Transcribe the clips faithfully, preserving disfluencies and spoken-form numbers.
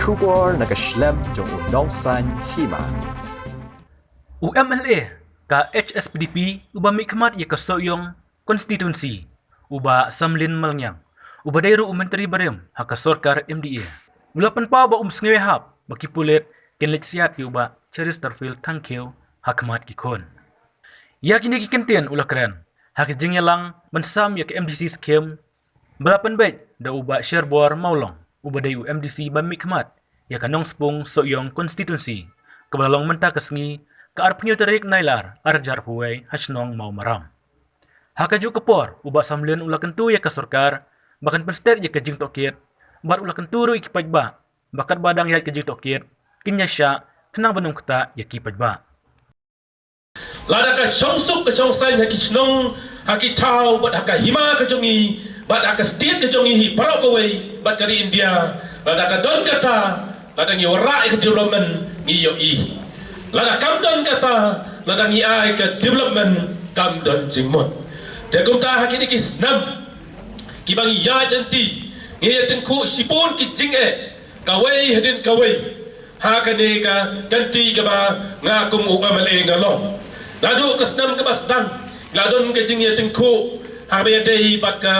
Khubor na ka shlem jong u nongsan hima. U M L A ka H S P D P uba mihkhmat ïa ka Sohiong constituency, u Bah Samlin Malngiang, uba dei ruh u Myntri barim ha ka sorkar M D A, u la pynpaw ba um sngewhap ba ki pulit kin leit siat ïa u Bah Cheristerfield Thangkhiew ha khmat ki khun. Ïa kine ki kyntien u la kren ha ka jingïalang ban sam ïa ka M D C scheme ba la pynbeit da u Bah Sherbor Mawlong, uba dei u M D C ba mihkhmat ïa ka Nongspung Sohiong constituency, kaba la long mynta ka sngi, ka arphew tarik Nailar, arhajar arphew wei, ha shnong Mawmaram. Ha kajuh ka por, u Bah Samlin u la kyntu ïa ka sorkar ba kan pynstet ïa ka jingtohkit, bad u la kyntu ruh ïa ki paidbah ba katba dang ïaid ka jingtohkit, kin ïaishah khnang ban ym ktah ïa ki paidbah. Lada ka shongsuk ka shongsaiñ ha ki shnong, ha ki thaw, bad ha ka hima ka jong ngi, bad ha ka state ka jong ngi hi baroh kawei, bad ka ri India, lada ka don kata, lada ngi wanrah ïa ka development, ngi ïohi. Lada kam don kata, lada ngi ai ka development, kam don jingmut. Te kumta ha kine ki snem kiba ngi ïaid lynti, ngi ïa tyngkhuh shibun ki jingeh, kawei hadien kawei, ha kane ka kynti kaba nga kum u M L A nga long. Naduh ka snem kaba sdang, nga don ka jingïatyngkhuh haba ïadei bad ka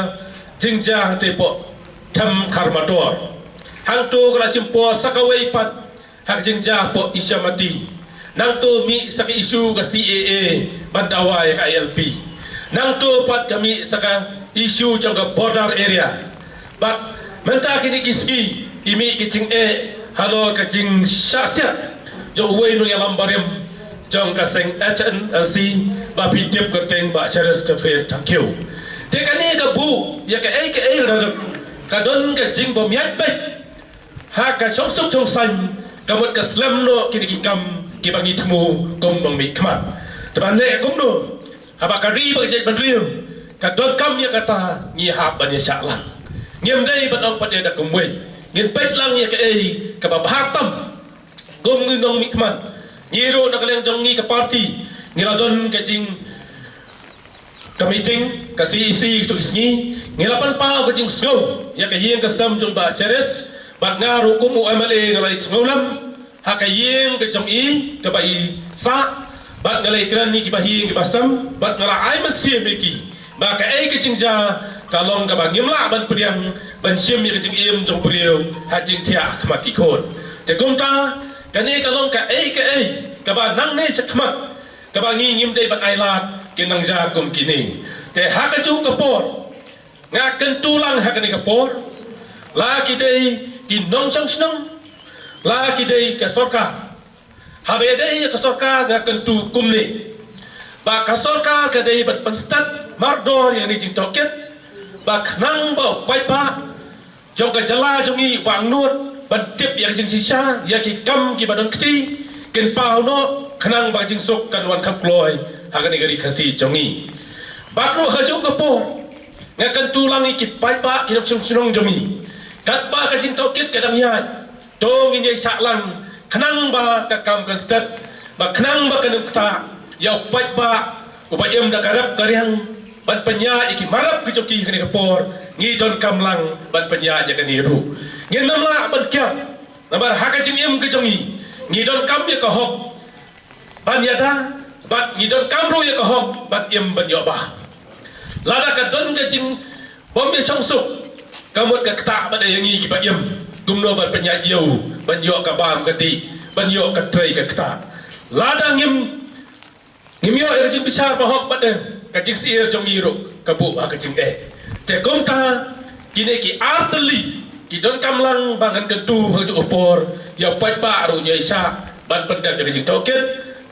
jingjia hangtei hapoh Them Kharmator. Hangto ka la shim por sa kawei pat ha ka jingjia hapoh Ichamati. Nangto mih sa ka issue ka C A A ban dawa ïa ka I L P. Nangto pat ka mih sa ka issue jong ka border area. Bad mynta kine ki sngi, i mih ki jingeh halor ka jingshah siat jong uwei u nongïalam barim jong ka seng H N L C, ba phi tip kyrteng Bah Cheristerfield Thangkhiew. Te kane ka buh ïa kaei kaei ruh, ka don ka jingbym ïaid beit ha ka shongsuk shongsaiñ, ka mut ka slem noh kine ki kam kiba ngi thmu kum u nongmihkhmat. Te ban leh kumno, haba ka ri bad ka jaitbynriew ka donkam ïa kata, ngi hap ban ïashah lang. Ngim dei ban ong pat ïa da kumwei. Ngin peit lang ïa kaei kaba bha tam. Kum u nongmihkhmat, ngi ruh na ka liang jong ngi ka party, ngi la don ka jing ka meeting ka C E C katto ki sngi, ngi la pynpaw ka jingsngew ïa ka ïing ka sem jong Bah Cheris, bad nga ruh kum u M L A nga la ïasngew lem ha ka ïing ka jong i kaba i sah, bad nga la ïakren ïa kiba ïing kiba sem, bad nga la ai mynsiem ïa ki ba kaei ka jingjia ka long kaba ngim lah ban pdiang ban shim ïa ka jingim jong u briew ha jingthiah ha khmat ki khun. Te kumta kane ka long kaei kaei kaba nangne shakhmat kaba ngi ngim dei ban ailad kin nang jia kum kine. Te ha kajuh ka por, nga kyntu lang ha kane ka por, la ki dei ki nongshong shnong, la ki dei ka sorkar. Haba ïadei ïa ka sorkar nga kyntu kumne, ba ka sorkar ka dei ban pynstet mardor ïa kane ka jingtohkit, ba khnang ba u paidbah jong ka jylla jong ngi u ba angnud ban tip ïa ka jingshisha, ïa ki kam kiba don kti, kin paw noh khnang ba ka jingsuk kan wan kham kloi ha kane ka ri Khasi jong ngi. Bad ruh ha kajuh ka por, nga kyntu lang ïa ki paidbah, ki nongshong shnong jong ngi, katba ka jingtohkit ka dang ïaid, to ngin ïashah lang khnang ba ka kam kan stet, ba khnang ba kan ym ktah ïa u paidbah uba im da ka rep ka riang ban pynïaid ïa ki marep ki jong ki ha kane ka por. Ngi donkam lang ban pynïaid ïa kane ruh. Ngin ym lah ban kiar, namar ha ka jingim ka jong ngi, ngi donkam ïa ka hok ban ïada, bad ngi donkam ruh ïa ka hok ban im ban ïoh bam. Lada ka don ka jingbym ïashongsuk, ka mut ka ktah bad ïa ngi kiba im kumno ban pynïaid ïa u ban ïoh ka bam ka dih, ban ïoh ka trei ka ktah. Lada ngim, ngim ïoh ïa ka jingbishar ba hok bad ïa ka jingsyier jong ngi ruh ka buh ha ka jingeh. Te kumta kine ki ar tylli ki donkam lang ba ngan kyntu ha kajuh ka por, ïa u paidbah ruh ngi ïashah ban pyndep ïa ka jingtohkit,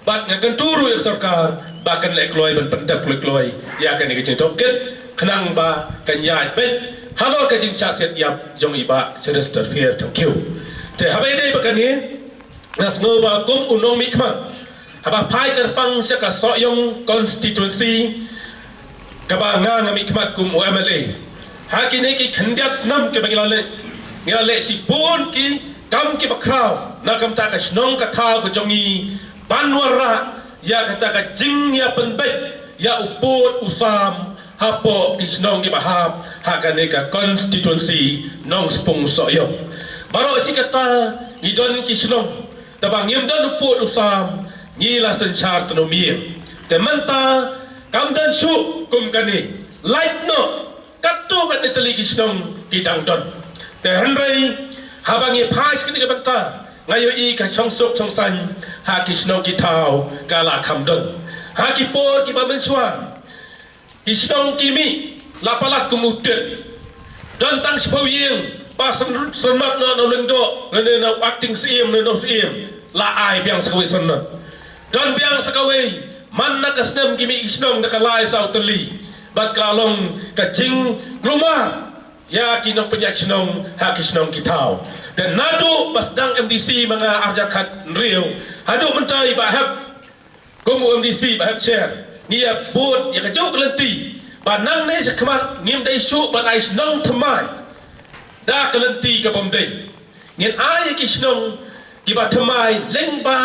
bad ngan kyntu ruh ïa ka sorkar ba kan leh kloi ban pyndep kloi kloi ïa kane ka jingtohkit, khnang ba kan ïaid beit halor ka jingshah siat ïap jong i Bah Chesterfield Thangkhiew. Te haba ïadei bad kane, nga sngew ba kum u nongmihkhmat, haba phai kyrpang sha ka Sohiong constituency kaba nga nga mihkhmat kum u M L A, ha kine ki khyndiat snem kiba ngi la leh, ngi la leh shibun ki kam kiba khraw na ka bynta ka shnong ka thaw ka jong ngi, ban wanrah ïa kata ka jingïapynbeit ïa u pud u sam hapoh ki shnong kiba hap ha kane ka constituency Nongspung Sohiong. Baroh shi katta ngi don ki shnong, tangba ngim don u pud u sam, ngi la synshar tang ym ïing. Te mynta kam don shuh kum kane. Lait noh, katto katne tylli ki shnong ki dang don. Te hynrei haba ngi phai sha kane ka bynta, nga ïohi ka shongsuk shongsaiñ ha ki shnong ki thaw ka la kham don. Ha ki por kiba mynshuwa, ki shnong ki mih la palat kum u tit. Don tang shiphew ïing, ba syn- syrnod na u lyngdoh, lane na u acting syiem, lane na u syiem, la ai biang sa kawei syrnod. Don biang sa kawei, man la ka snem ki mih ki shnong da ka lai saw tylli. Bad ka la long ka jingkulmar ïa ki nongpynïaid shnong ha ki shnong ki thaw. Te naduh ba sdang MDC ma nga ar hajar khathynriew haduh mynta, i Bah Hep, kum u MDC, Bah Hep Sher, ngi ïa bud ïa kajuh ka lynti ba nangne shakhmat ngim dei shuh ban ai shnong thymmai da ka lynti ka bym dei. Ngin ai ïa ki shnong kiba thymmai lyngba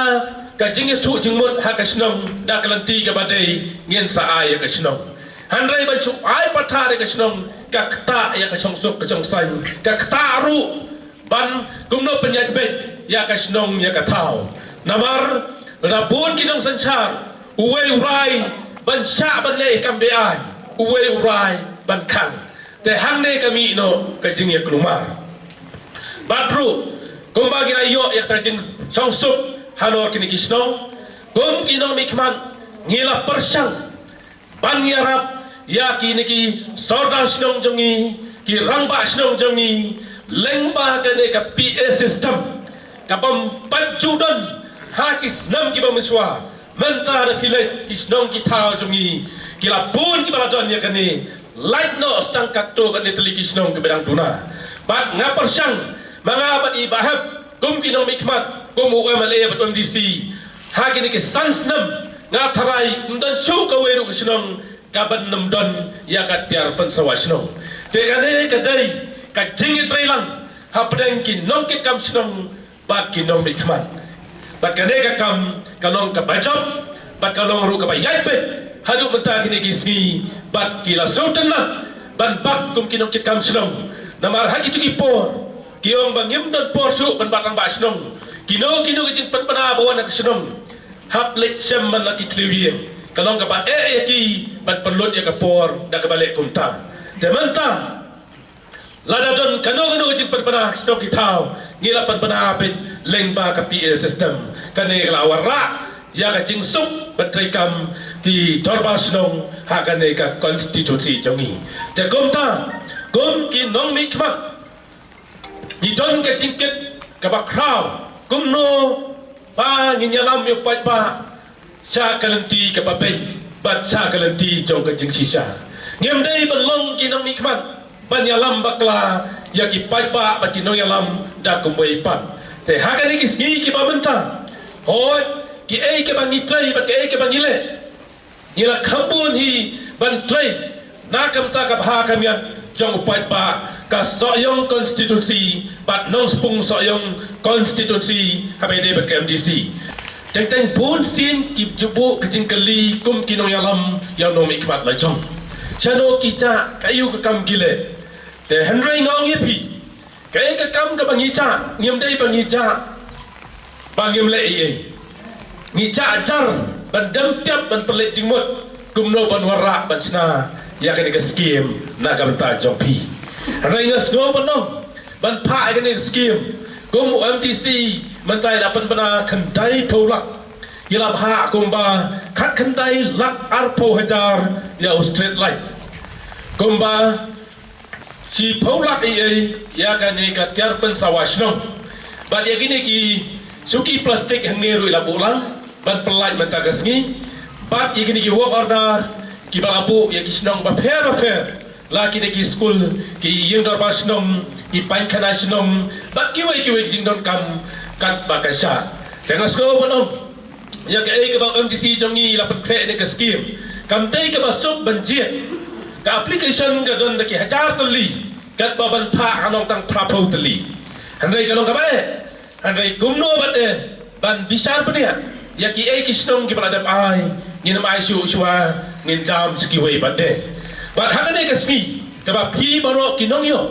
ka jingïathuh jingmut ha ka shnong da ka lynti kaba dei, ngin sa ai ïa ka shnong. Hynrei ban shu ai pathar ïa ka shnong, ka ktah ïa ka shongsuk ka shongsaiñ, ka ktah ruh ban kumno pynïaid beit ïa ka shnong ïa ka thaw. Namar lada bun ki nongsynshar, uwei u rai ban shah ban leh ïa ka kam beaiñ, uwei u rai ban khang. Te hangne ka mih noh ka jingïakulmar. Bad ruh kumba ngi la ïoh ïa ka jingshongsuk halor kine ki shnong, kum ki nongmihkhmat ngi la pyrshang ban ïarap ïa kine ki sordar shnong jong ngi, ki rangbah shnong jong ngi, lyngba kane ka PA system, ka bym pat ju don ha ki snem kiba mynshuwa. Mynta da phi leit ki shnong ki thaw jong ngi, ki la bun kiba la don ïa kane. Lait noh tang katto katne tylli ki shnong kiba dang duna. Bad nga pyrshang ma nga bad i Bah Hep, kum ki nongmihkhmat, kum u MLA bad u MDC, ha kine ki san snem nga tharai ym don shuh kawei ruh ka shnong kaban ym don ïa ka tiar pynsawa shnong. Te kane ka dei ka jingïatreilang hapdeng ki nongkitkam shnong bad ki nongmihkhmat. Bad kane ka kam ka long kaba jop bad ka long ruh kaba ïaid beit haduh mynta kine ki sngi, bad ki la sngewtynnat ban bat kum ki nongkitkam shnong. Namar ha kito ki por ki ong ba ngim don por shuh ban bat rangbah shnong. Kino kino ki jingpynbna ba wan ha ka shnong, hap leit shem man la ki thliew ïing. Ka long kaba eh ïa ki ban pynlut ïa ka por da kaba leh kumta. Te mynta lada don kano kano ka jingpynbna ha ka shnong ki thaw, ngi la pynbna beit lyngba ka PA system. Kane ka la wanrah ïa ka jingsuk ban treikam ki dorbar shnong ha kane ka constituency jong ngi. Te kumta, kum ki nongmihkhmat, ngi don ka jingkit kaba khraw kumno ba ngin ïalam ïa u paidbah sha ka lynti kaba beit bad sha ka lynti jong ka jingshisha. Ngim dei ban long ki nongmihkhmat ban ïalam bakla ïa ki paidbah bad ki nongïalam da kumwei pat. Te ha kane ki sngi kiba mynta, hooid, kiei kiba ngi trei bad kiei kiba ngi leh, ngi la kham bun hi ban trei na ka bynta ka bha ka miat jong u paidbah, ka Sohiong constituency bad Nongspung Sohiong constituency, haba ïadei bad ka MDC. Teng teng bun sien ki ju buh ka jingkylli kum ki nongïalam ïa u nongmihkhmat la jong, shano ki jah, kaei ka kam ki leh. Te hynrei nga ong ïa phi, kaei ka kam kaba ngi jah, ngim dei ba ngi jah ba ngim leh ei ei. Ngi jah jar ban dem tiap ban pynleit jingmut kumno ban wanrah ban shna ïa kane ka skim na ka bynta jong phi. Hynrei nga sngew ban ong, ban phah ïa kane ka skim, kum u MDC mynta i la pynbna khyndaiphew lak, i la phah kumba khatkhyndai lak arphew hajar ïa u street light. Kumba shiphew lak ei ei ïa kane ka tiar pynsawa shnong. Bad ïa kine ki shuki plastik hangne ruh i la buh lang ban pynlait mynta ka sngi. Bad ïa kine ki work order kiba la buh ïa ki shnong bapher bapher, la kine ki skul, ki ïing dorbar shnong, ki painkhana shnong bad kiwei kiwei ki jingdonkam katba ka shah. Te nga sngew ban ong, ïa kaei kaba u MDC jong ngi la pynkhreh ne ka skim, kam dei kaba suk ban jied. Ka application ka don da ki hajar tylli, katba ban phah ka long tang phraphew tylli. Hynrei ka long kaba eh, hynrei kumno ban eh ban bishar bniah ïa kiei ki shnong kiba la dep ai, ngin ym ai shuh shuwa, ngin jam sha kiwei pat de. Bad ha kane ka sngi kaba phi baroh ki nongïoh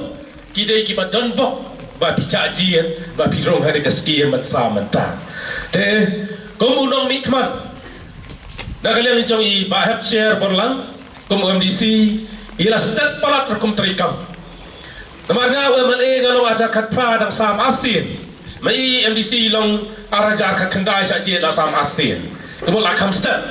ki dei kiba don bok, ba phi shah jied ba phi rung ha kane ka skim mynta mynta. Te kum u nongmihkhmat, na ka liang jong i Bah Hepcher Borlang, kum u M D C, i la stet palat rukom treikam. Namar nga u M L A nga long arhajar khatphra dang sam arsien. Ma i M D C long arhajar khatkhyndai shah jied la sam arsien. Kumno la kham stet.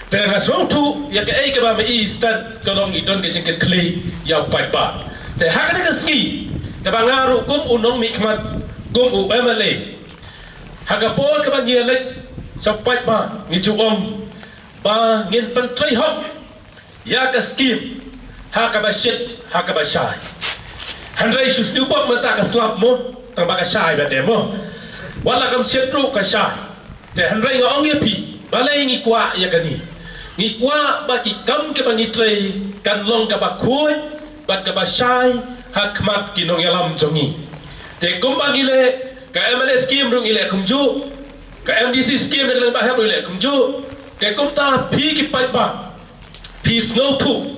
Te nga sngewthuh ïa kaei kaba ma i stet ka long i don ka jingkitkhlieh ïa u paidbah. Te ha kane ka sngi kaba nga ruh kum u nongmihkhmat, kum u M L A, ha ka por kaba ngi leit sha u paidbah ngi ju ong ba ngin pyntrei hok ïa ka skim ha kaba shit ha kaba shai. Hynrei shu sniew bok mynta ka slap mo, tang ba ka shai ba de mo. Wat la kam shit ruh ka shai. Te hynrei nga ong ïa phi, balei ngi kwah ïa kane? Ngi kwah ba ki kam kiba ngi trei kan long kaba khuid bad kaba shai ha khmat ki nongïalam jong ngi. Te kumba ngi leh, ka M L A skim ruh ngi leh kumjuh, ka M D C skim ruh ngi leh kumjuh. Te kumta phi ki paidbah, phi sngewthuh,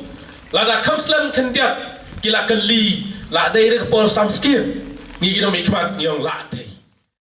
lada kham slem khyndiat ki la kylli, la dei ruh ka por sam skim, ngi ki nongmihkhmat ngi ong la dei.